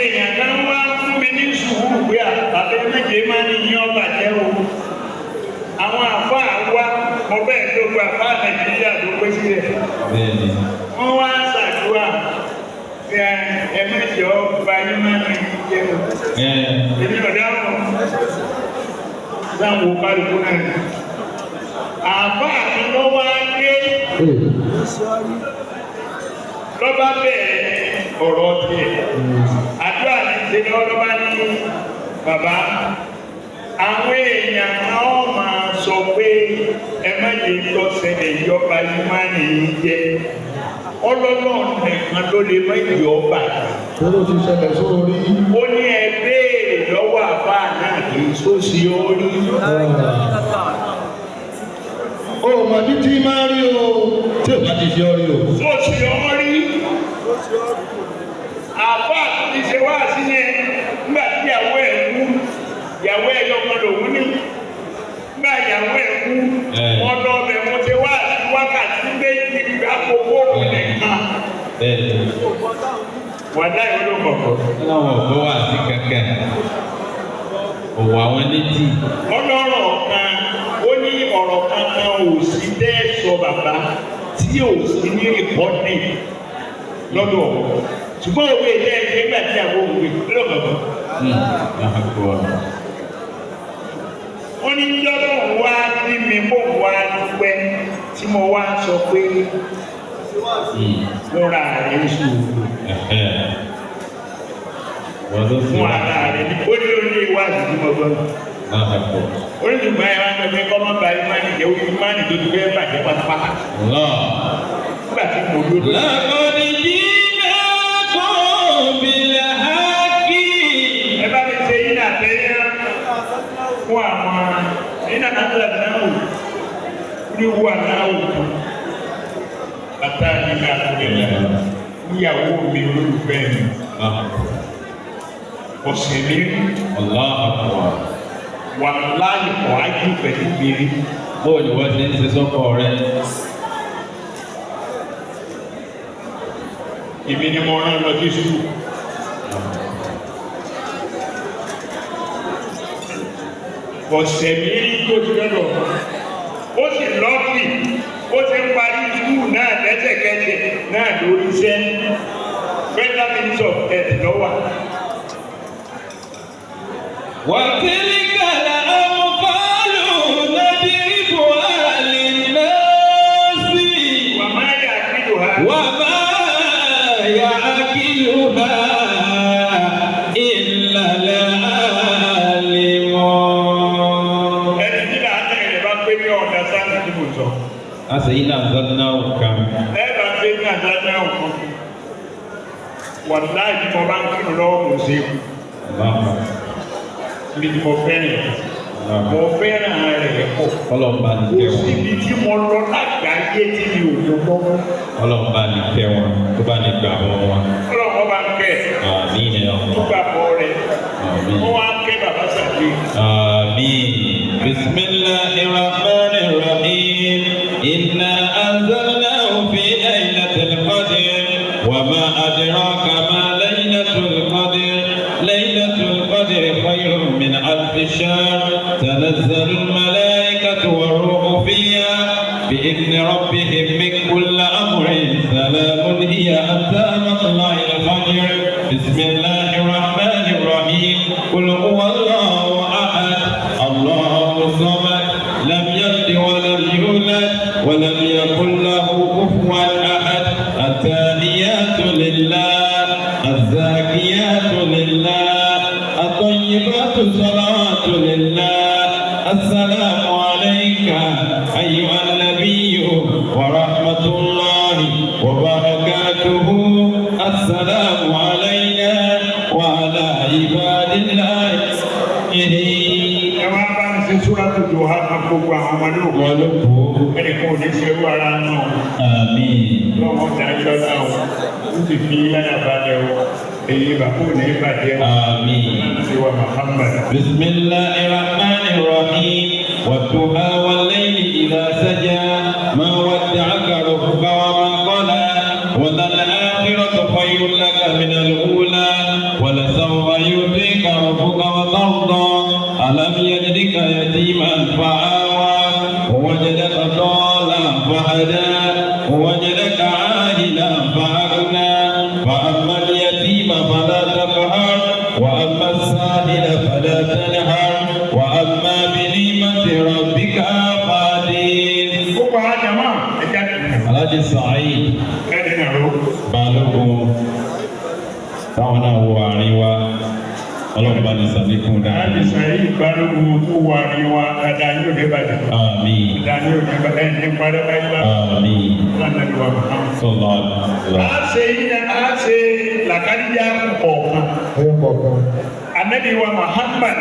Èèyàn kan wá fún mi ní sùúrù pé àbẹ méje máa ní yín ọba jẹ́ o. Àwọn àfáà wá, mo bẹ́ẹ̀ tó gba àfáà Nàìjíríà ló pé sílẹ̀. Wọ́n wá ṣàdúrà pé ẹ mẹ́jọ ọba yín máa ní jẹ́ o. Èmi ò dáhùn sáwọn kálukú náà ni. Àfáà kan ló wá dé lọ́ba bẹ̀rẹ̀ ọ̀rọ̀ tiẹ̀. Àdúrà ní ṣe ni ọlọ́ba ní bàbá. Àwọn èèyàn kan ó máa sọ pé ẹ má jẹ́ tó ṣẹlẹ̀ yọba ìmánì yìí jẹ́. Ọlọ́lọ́ nìkan ló lè má yọ ọba. Tó ti ṣẹlẹ̀ sórí. Ó ní ẹ béèrè lọ́wọ́ àfáà náà kì í sósì orí. Ó mọ̀ bí tí máa rí o, tí ò bá ti ṣe ọ rí o. Sósì orí. Àfáà tó ti ṣe wá sí yẹn nígbà tí ìyàwó ẹ̀ kú, ìyàwó ẹ̀ yọkan lòún ní. Nígbà ìyàwó ẹ̀ kú, wọ́n lọ bẹ̀, wọ́n ṣe wá sí wákàtí 2 gbáko fóònù nìkan. Wàdá ìwé ló kọ̀kọ́. Láwọn ọ̀gbọ́n wà sí kankan. Òwò àwọn létí. Ọlọ́rọ̀ kan, ó ní ọ̀rọ̀ kankan ò sí tẹ́ sọ bàbá tí ò sí ní rìkọ́dì lọ́dọ̀ ọ̀wọ́. Ṣùgbọ́n òwe ilé ẹgbẹ́ nígbà tí àwọn òwe lọ́gọ̀gọ̀. Ó ní yọ́dọ̀ wá ní mi kó wá dúpẹ́ tí mo wá sọ pé fúnra rẹ̀ sùúrù Wọ́n ló fún ara rẹ̀ ní ó ní ó ní ìwádìí tí mo gbọ́. Ó ní ṣùgbọ́n ẹ wá ń sọ pé kọ́ mọ́ ba ìmánì jẹ́, ó ní ìmánì tó ti fẹ́ bàjẹ́ pátápátá. Nígbà tí mo dúró. لقد جئناكم بالحق. Ẹ bá mi ṣe yín àtẹ́yẹ fún àwọn yín àtẹ́yẹ náà wò ní wù aláwò kan bàtà nígbà tó lè lọ níyàwó mi, olólùfẹ́ mi, ọ̀sẹ̀ mi rí. الله أكبر. Wà láàyè kọ́ ájú pẹ̀lú mi rí. Bóò ni wọ́n ṣe ń ṣe sọ́kọ rẹ̀? Èmi ni mo rán lọ sí sùkúù. Ọ̀sẹ̀ mi rí tó ti lọ́dọ̀, ó sì lọ́ọ̀kì, ó ti ń parí sùkúù náà lẹ́sẹ̀kẹsẹ̀ náà lórí iṣẹ́ Federal Minister of Health lọ́wọ́. وتلك الأمثال نضربها للناس. Wà má yà kílò ha. وما يعقلها إلا العالمون. Ẹni tí làákà rẹ̀ bá pé ní ọ̀dà sáà tí mo sọ. Àṣeyìn àzánná kan. Ẹ bá ń gbé ní àdájọ́ kan. Wà láì tí mo bá ń kírun lọ́wọ́, mo ṣe é níbi tí mo fẹ́ràn, mo fẹ́ràn rẹ̀ pọ̀. Ọlọ́mọba ní Kò kẹ́ wọn. síbi tí mo lọ lágbàáyé tí mi ò lọ lọ́wọ́. Ọlọ́mọba ní kẹ́ wọn. Tó bá ní gbà bọ́ wọn. Ọlọ́run bá ń kẹ́ ẹ̀. آمين يا Tó الله. gbà bọ́ rẹ̀. آمين. Wọ́n wá kẹ́ bàbá sàdé. آمين. بسم الله الرحمن الرحيم. إنا أنزلناه في ليلة القدر، وما أدراك ما ليلة القدر. ليلة القدر خير من ألف شهر. تنزل الملائكة والروح فيها بإذن ربهم من كل أمر. سلام هي حتى مطلع الفجر. بسم الله الرحمن الرحيم. قل هو الله أحد، الله الصمد، لم يلد ولم يولد ولم يكن له كفوا أحد. التحيات لله، الزاكيات لله، الطيبات الصلوات لله. السلام عليك أيها النبي ورحمة الله وبركاته. السلام علينا وعلى عباد الله الصالحين. Ẹ wá bá ń ṣe súrà tó jò ha kan gbogbo àwọn ọmọdé òkú. Wọ́n ló kó. Ẹnì kan ò ní ṣe irú ara náà. آمين. Lọ́wọ́ dájọ́ náà o. Ó sì fi láyà balẹ̀ o. Èyí bàbá ò ní bàjẹ́ o. آمين. Ṣé wa Muhammad. بسم الله الرحمن الرحيم. والضحى والليل إذا سجى. ما ودعك ربك وما قلى. وللآخرة خير لك من الأولى. ولسوف ووجدك عائلا فأغنى. فأما اليتيم فلا تقهر، وأما السائل فلا تنهر، وأما بنعمة ربك فحدث. Gbogbo àwọn jama ẹja Alhaji Saheed ẹni nàró. Balógun táwọn náà wọ àárín wa, ọlọ́run bá ní sàlékún Láti dáadáa. sàyí ìbálòpọ̀ tó wà ní wa dáadáa yóò dé bàjẹ́. Àmín. Dáadáa yóò dé bàjẹ́ ẹni parẹ́ báyìí lá. Àmín. Lánàá wa Muhammad. Sọlá. A ṣe yín a ṣe làkàdíjà kọ̀ọ̀kan. Ẹyọ kọ̀ọ̀kan. Anabi wa Muhammad.